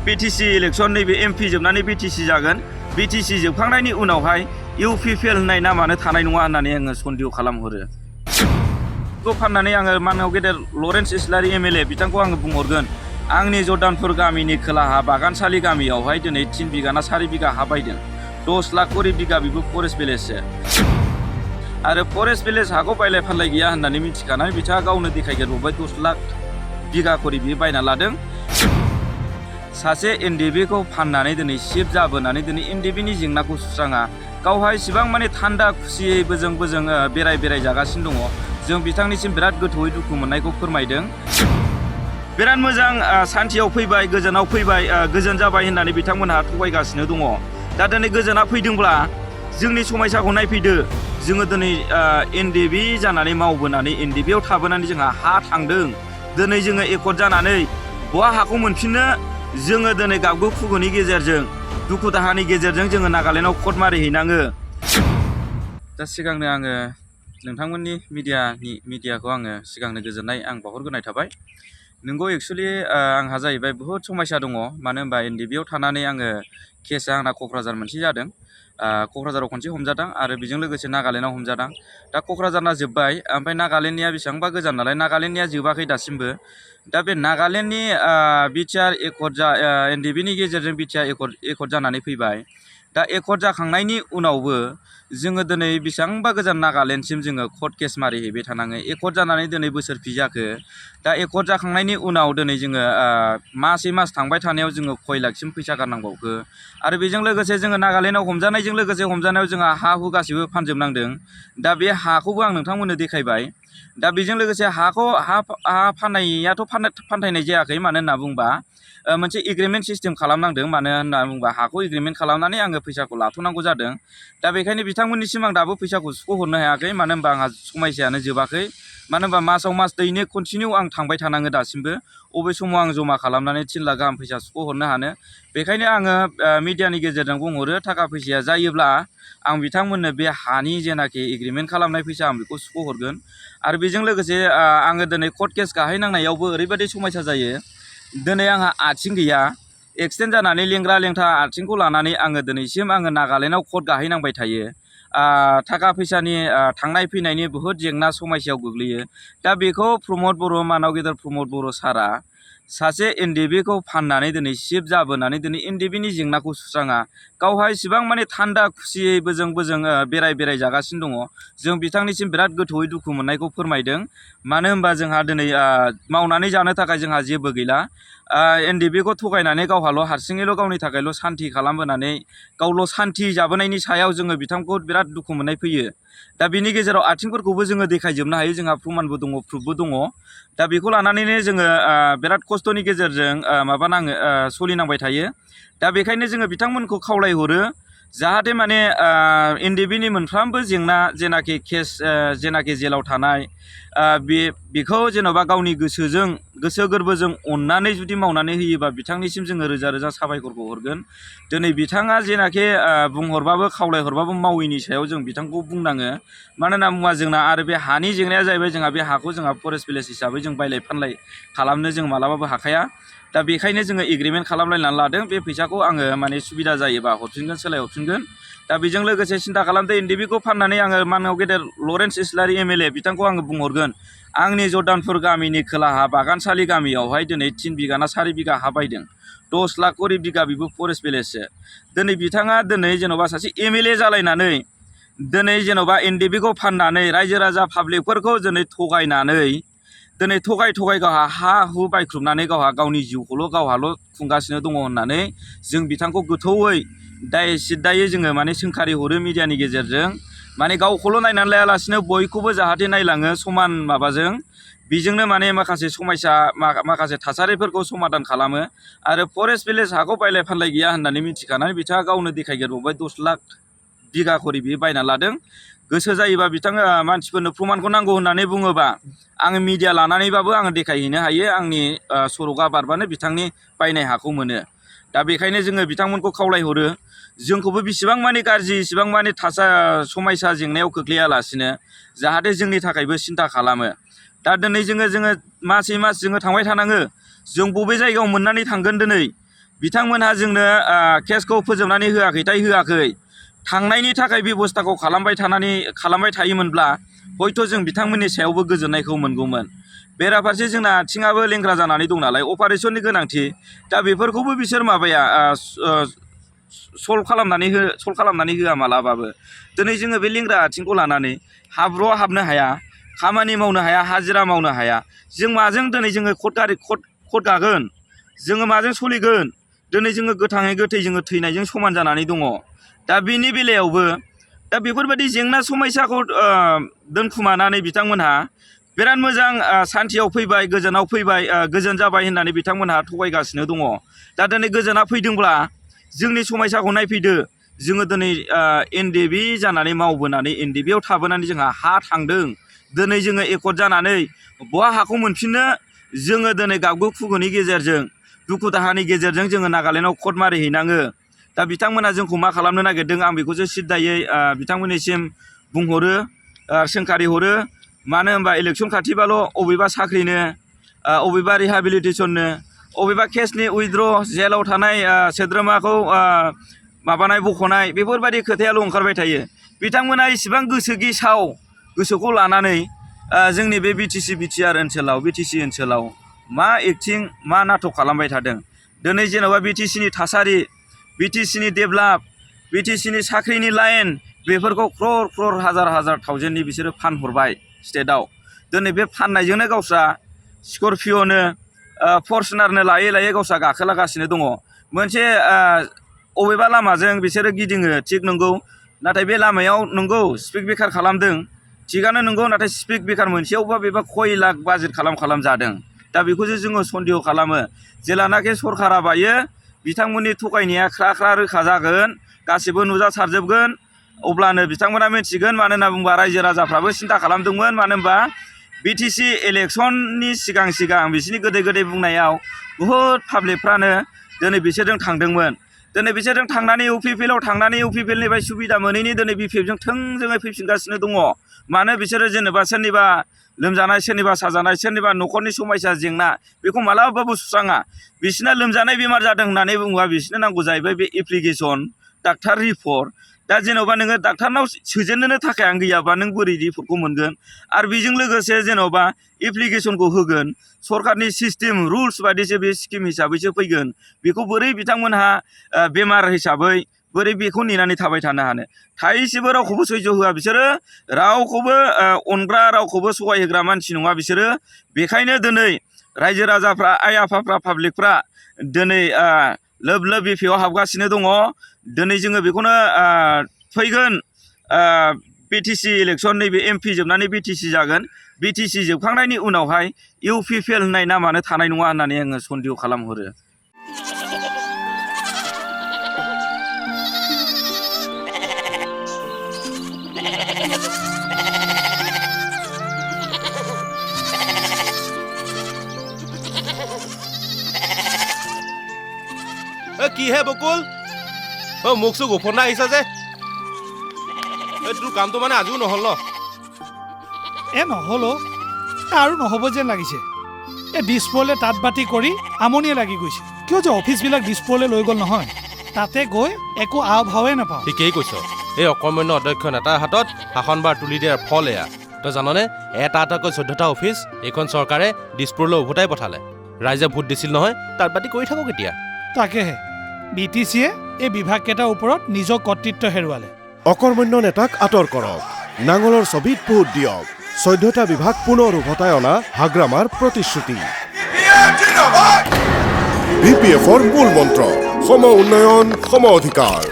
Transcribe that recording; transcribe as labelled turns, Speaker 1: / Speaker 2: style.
Speaker 1: BTC election नैबे MP जोबनानै BTC जागोन BTC जोबखांनायनि उनावहाय UPPL होननाय नामानो थानाय नङा होननानै आङो सन्देह खालामहरो। बेखौ फाननानै आङो मानगाव गेदेर लरेन्स इस्लारि MLA बिथांखौ आङो बुंहरगोन आंनि जर्दानपुर गामिनि खोलाहा बागानसालि गामियावहाय दिनै 3 बिगा ना 4 बिगा हा बायदों 10 लाख करि बिगा बेबो फरेस्ट भिलेजसो आरो फरेस्ट भिलेज हाखौ बायलाय फानलाय गैया होननानै मिथिखानानै बिथाङा गावनो देखायगोरबावबाय 10 लाख बिगा करि बियो बायना लादों। सासे NDB खौ फाननानै दिनै शिफ्ट जाबोनानै दिनै NDB नि जेंनाखौ सुस्राङा गावहा इसिबां माने थान्दा खुसियै बोजों बेराय जागासिनो दङ। जों बिथांनिसिम बिराद गोथौयै दुखु मोननायखौ फोरमायदों। बिराद मोजां सान्थियाव फैबाय गोजोनाव फैबाय गोजोन जाबाय होननानै बिथांमोनहा थगायगासिनो दङ। दा दिनै गोजोना फैदोंब्ला जोंनि समायसाखौ नायफैदो जोङो दिनै NDB जानानै मावबोनानै NDB आव थाबोनानै जोंहा हा थांदों। दिनै जोङो एकर्ड जानानै बहा हाखौ मोनफिननो जोङो दिनै गाबगु खुगुनि गेजेरजों दुखु दाहानि गेजेरजों जोङो नागालेण्डआव कर्ट मारिहैनाङो। दा सिगांनो आङो नोंथांमोननि मिडियाखौ आङो सिगांनो गोजोननाय आं बावहरग्रोनाय थाबाय। नोंगौ एक्चुअलि आंहा जाहैबाय बहुद समस्या दङ मानो होनबा NDB आव थानानै आङो केसआ आंना क'क्राझार मोनसे जादों। क'क्राझाराव खनसे हमजादों आरो बेजों लोगोसे नागालेण्डआव हमजादों। दा क'क्राझारना जोब्बाय ओमफ्राय नागालेण्डनिया बेसेबांबा गोजान नालाय नागालेण्डनिया जोबाखै दासिमबो। दा बे नागालेण्डनि बिटिआर एकर्ड NDB नि गेजेरजों बिटिआर एकर्ड जानानै फैबाय। दा एकर्ड जाखांनायनि उनावबो जोङो दिनै बेसेबांबा गोजान नागालेण्डसिम जोङो कर्ट केस मारिहैबाय थानाङो। एकर्ड जानानै दिनै बोसोरफि जाखो। दा एकर्ड जाखांनायनि उनाव दिनै जोङो मासै मास थांबाय थानायाव जोङो 6 लाखसिम फैसा गारनांबावखो आरो बेजों लोगोसे जोङो नागालेण्डआव हमजानायजों लोगोसे हमजानायाव जोंहा हा हु गासैबो फानजोबनांदों। दा बे हाखौबो आं नोंथांमोननो देखायबाय। दा बेजों लोगोसे हा फाननायाथ' फानथायनाय जायाखै मानो होनना बुंबा मोनसे एग्रिमेन्ट सिस्टेम खालामनांदों। मानो होनना बुंबा हाखौ एग्रिमेन्ट खालामनानै आङो फैसाखौ लाथ'नांगौ जादों। दा बेखायनो बिथांमोननिसिम आं दाबो फैसाखौ सुख'हरनो हायाखै मानो होनबा आंहा समयसायानो जोबाखै। मानो होनबा मासाव मास दैनो कन्टिनिउ आं थांबाय थानाङो दासिमबो अबे समाव आं जमा खालामनानै 3 लाख गाहाम फैसा सुख'हरनो हानो। बेखायनो आङो मिडियानि गेजेरजों बुंहरो थाखा फैसाया जायोब्ला आं बिथांमोननो बे हानि जेनाखि एग्रिमेन्ट खालामनाय फैसा आं बेखौ सुख'हरगोन। आरो बेजों लोगोसे आङो दिनै कर्ट केस गाहैनांनायावबो ओरैबायदि समयसा जायो। दिनै आंहा आथिं गैया एक्सिडेन्ट जानानै लेंग्रा लेंथा आथिंखौ लानानै आङो दिनैसिम आङो नागालेण्डआव कर्ट गाहैनांबाय थायो। थाखा फैसानि थांनाय फैनायनि बहुद जेंना समयसायाव गोग्लैयो। दा बेखौ प्रमद बर' मानाव गेदेर प्रमद बर' सारा सासे NDB खौ फाननानै दिनै शिफ्ट जाबोनानै दिनै NDB नि जेंनाखौ सुस्राङा गावहा इसिबां माने थान्दा खुसियै बोजों बेराय जागासिनो दङ। जों बिथांनिसिम बिराद गोथौयै दुखु मोननायखौ फोरमायदों। मानो होनबा जोंहा दिनै मावनानै जानो थाखाय जोंहा जेबो गैला। NDB खौ थगायनानै गावहाल' हारसिङैल' गावनि थाखायल' सान्थि खालामबोनानै गावल' सान्थि जाबोनायनि सायाव जोङो बिथांखौ बिराद दुखु मोननाय फैयो। दा बेनि गेजेराव आथिंफोरखौबो जोङो देखायजोबनो हायो जोंहा प्रमानबो दङ प्रुफबो दङ। दा बेखौ लानानैनो जोङो बिराद खस्थ'नि गेजेरजों सोलिनांबाय थायो। दा बेखायनो जोङो बिथांमोनखौ खावलायहरो जाहाथे माने NDB नि मोनफ्रोमबो जेंना जेनाखि केस जेनाखि जेलाव थानाय बेखौ जेन'बा गावनि गोसो गोरबोजों अननानै जुदि मावनानै होयोबा बिथांनिसिम जोङो रोजा साबायखरखौ हरगोन। दिनै बिथाङा जेनाखि बुंहरबाबो खावलायहरबाबो मावैनि सायाव जों बिथांखौ बुंनाङो। मानो होनना बुङोबा जोंना आरो बे हानि जेंनाया जाहैबाय जोंहा बे हाखौ जोंहा फरेस्ट भिलेज हिसाबै जों बायलाय फानलाय खालामनो जों मालाबाबो हाखाया। दा बेखायनो जोङो एग्रिमेन्ट खालामलायनानै लादों बे फैसाखौ आङो माने सुबिदा जायोबा हरफिनगोन सोलायहरफिनगोन। दा बेजों लोगोसे सिन्था खालामदो NDB खौ फाननानै आङो मानगाव गेदेर लरेन्स इस्लारि MLA बिथांखौ आङो बुंहरगोन आंनि जर्दानपुर गामिनि खोलाहा बागानसालि गामियावहाय दिनै 3 बिगा ना 4 बिगा हा बायदों 10 लाख करि बिगा बेबो फरेस्ट भिलेजसो। दिनै बिथाङा जेन'बा सासे MLA जालायनानै दिनै जेन'बा NDB खौ फाननानै रायजो राजा पाब्लिकफोरखौ दिनै थगाय गावहा हा हु बायख्रुबनानै गावनि जिउखौल' गावहाल' खुंगासिनो दङ होननानै जों बिथांखौ गोथौयै सिद्दायै जोङो माने सोंखारि हरो मिडियानि गेजेरजों। माने गावखौल' नायनानै लायालासिनो बयखौबो जाहाथे नायलाङो समान माबाजों बेजोंनो माने माखासे समयसा माखासे थासारिफोरखौ समाधान खालामो। आरो फरेस्ट भिलेज हाखौ बायलाय फानलाय गैया होननानै मिथिखानानै बिथाङा गावनो देखायगोरबावबाय 10 लाख बिगा करि बियो बायना लादों। गोसो जायोबा बिथाङा मानसिफोरनो प्रमानखौ नांगौ होननानै बुङोबा आङो मिडिया लानानैबाबो आङो देखायहैनो हायो। आंनि सर'गा बारबानो बिथांनि बायनाय हाखौ मोनो। दा बेखायनो जोङो बिथांमोनखौ खावलायहरो जोंखौबो बिसिबां माने गाज्रि इसिबां माने समयसा जेंनायाव खोख्लैयालासिनो जाहाथे जोंनि थाखायबो सिन्था खालामो। दा दिनै जोङो मासै मास जोङो थांबाय थानाङो। जों बबे जायगायाव मोननानै थांगोन बिथांमोनहा जोंनो केसखौ फोजोबनानै होआखैथाय होआखै थांनायनि थाखाय बेबस्थाखौ खालामबाय थायोमोनब्ला हयथ' जों बिथांमोननि सायावबो गोजोननायखौ मोनगौमोन। बेराफारसे जोंना आथिङाबो लेंग्रा जानानै दं नालाय अपारेशननि गोनांथि दा बेफोरखौबो बिसोर माबाया सल्भ खालामनानै होआ मालाबाबो। दिनै जोङो बे लेंग्रा आथिंखौ लानानै हाब्रुआव हाबनो हाया, खामानि मावनो हाया, हाजिरा मावनो हाया। जों माजों दिनै जोङो कट गागोन, जोङो माजों सोलिगोन? दिनै जोङो गोथाङै गोथै जोङो थैनायजों समान जानानै दङ। दा बेनि बेलायावबो दा बेफोरबायदि जेंना समस्याखौ दोनखुमानानै बिथांमोनहा बिराद मोजां सान्थियाव फैबाय, गोजोनाव फैबाय, गोजोन जाबाय होननानै बिथांमोनहा थगायगासिनो दङ। दा दिनै गोजोना फैदोंब्ला जोंनि समस्याखौ नायफैदो। जोङो दिनै NDB जानानै मावबोनानै NDBयाव थाबोनानै जोंहा हा थांदों। दिनै जोङो एकर्ड जानानै बहा हाखौ मोनफिननो जोङो दिनै गाबगु खुगुनि गेजेरजों दुखु दाहानि गेजेरजों जोङो नागालेण्डआव कट मारिहैनाङो। दा बिथांमोना जोंखौ मा खालामनो नागिरदों आं बेखौसो सिद्दायै बिथांमोननिसिम बुंहरो, सोंखारि हरो। मानो होनबा इलेक्सन खाथिबाल' अबेबा साख्रिनो, अबेबा रिहाबिलिटेसननो, अबेबा केसनि उइथड्र जेलाव थानाय सोद्रोमाखौ माबानाय बख'नाय बेफोरबायदि खोथायाल' ओंखारबाय थायो। बिथांमोना इसिबां गोसो गिसाव गोसोखौ लानानै जोंनि बे BTC ओनसोलाव मा एक्टिं मा नाटक खालामबाय थादों। दिनै जेन'बा BTCनि थासारि, BTCनि डेभेलप, BTCनि साख्रिनि लाइन बेफोरखौ क्रर हाजार थावजेन्डनि बिसोरो फानहरबाय स्टेटआव। दिनै बे फाननायजोंनो गावस्रा स्करपिअ'नो फर्चुनारनो लायै गावस्रा गाखोलागासिनो दङ। मोनसे अबेबा लामाजों बिसोरो गिदिङो थिग नंगौ, नाथाय बे लामायाव नंगौ स्पिड ब्रेकार खालामदों थिगानो नंगौ, नाथाय स्पिड ब्रेकार मोनसेयावबा बेबा खय लाख बाजेट खालाम जादों। दा बेखौसो जोङो सन्देह खालामो। जेलानाखि सरकारा बायो बिथांमोननि थगायनाया ख्रा रोखा जागोन, गासिबो नुजासारजोबगोन, अब्लानो बिथांमोना मिथिगोन। मानो होनना बुङोबा रायजो राजाफ्राबो सिन्था खालामदोंमोन। मानो होनबा BTC इलेक्सननि सिगां बिसोरनि गोदै बुंनायाव बुहुद पाब्लिकफ्रानो दिनै बिसोरजों थांदोंमोन। दिनै बिसोरजों थांनानै UPPLआव थांनानै UPPLनिफ्राय सुबिदा मोनैनि दिनै BPFजों थोंजोङै फैफिनगासिनो दङ। मानो बिसोरो जेनेबा सोरनिबा लोमजानाय, सोरनिबा साजानाय, सोरनिबा न'खरनि समस्या जेंना बेखौ मालाबाबो सुस्राङा। बिसोरना लोमजानाय बेमार जादों होननानै बुङोबा बिसोरनो नांगौ जाहैबाय बे एप्लिकेसन, डाक्टार रिपर्ट। दा जेन'बा नोङो डाक्टारनाव सोजेननोनो थाखाय आं गैयाबा नों बोरै रिपर्टखौ मोनगोन? आरो बेजों लोगोसे जेन'बा एप्लिकेसनखौ होगोन, सरकारनि सिस्टेम रुल्स बायदिसो बे स्किम हिसाबैसो फैगोन। बेखौ बोरै बिथांमोनहा बेमार हिसाबै बोरै बेखौ नेनानै थाबाय थानो हानो? थाइसेबो रावखौबो सैज्य होआ बिसोरो, रावखौबो अनग्रा, रावखौबो सहाय होग्रा मानसि नङा बिसोरो। बेखायनो दिनै रायजो राजाफ्रा, आइ आफाफ्रा, पाब्लिकफ्रा दिनै लोब BPFआव हाबगासिनो दङ। दिनै जोङो बेखौनो फैगोन BTC इलेक्सन नैबे MP जोबनानै BTC जागोन। BTC जोबखांनायनि उनावहाय UPPL होननाय नामानो थानाय नङा होननानै आङो सन्देह खालामहरो।
Speaker 2: কি হে বকুল? মোক চোক গোপনা আহিছা যে তোৰ কামটো মানে আজিও নহ'ল ন?
Speaker 3: নহ'ল আৰু নহ'ব যেন লাগিছে। দিছপুৰলৈ তাঁত বাতি কৰি আমনিয়ে লাগি গৈছে। কিয় যে অফিচবিলাক দিছপুৰলৈ লৈ গ'ল নহয়, তাতে গৈ একো আও ভাৱে নাপাওঁ।
Speaker 2: ঠিকেই কৈছ। এই অকৰ্মণ্য অধ্যক্ষ নেতাৰ হাতত শাসনবাৰ তুলি দিয়াৰ ফল এয়া। তই জাননে, এটাকৈ 14টা অফিচ এইখন চৰকাৰে দিছপুৰলৈ উভতাই পঠালে। ৰাইজে ভোট দিছিল নহয়, তাঁত বাতি কৰি থাকক এতিয়া।
Speaker 3: তাকেহে BTCয়ে এই বিভাগকেইটাৰ ওপৰত নিজৰ কৰ্তৃত্ব হেৰুৱালে।
Speaker 4: অকৰ্মণ্য নেতাক আঁতৰ কৰক, নাঙলৰ ছবিত ভোট দিয়ক। 14টা বিভাগ পুনৰ উভতাই অনা হাগ্ৰামাৰ প্ৰতিশ্ৰুতি। BPFৰ মূল মন্ত্ৰ সম উন্নয়ন, সম অধিকাৰ।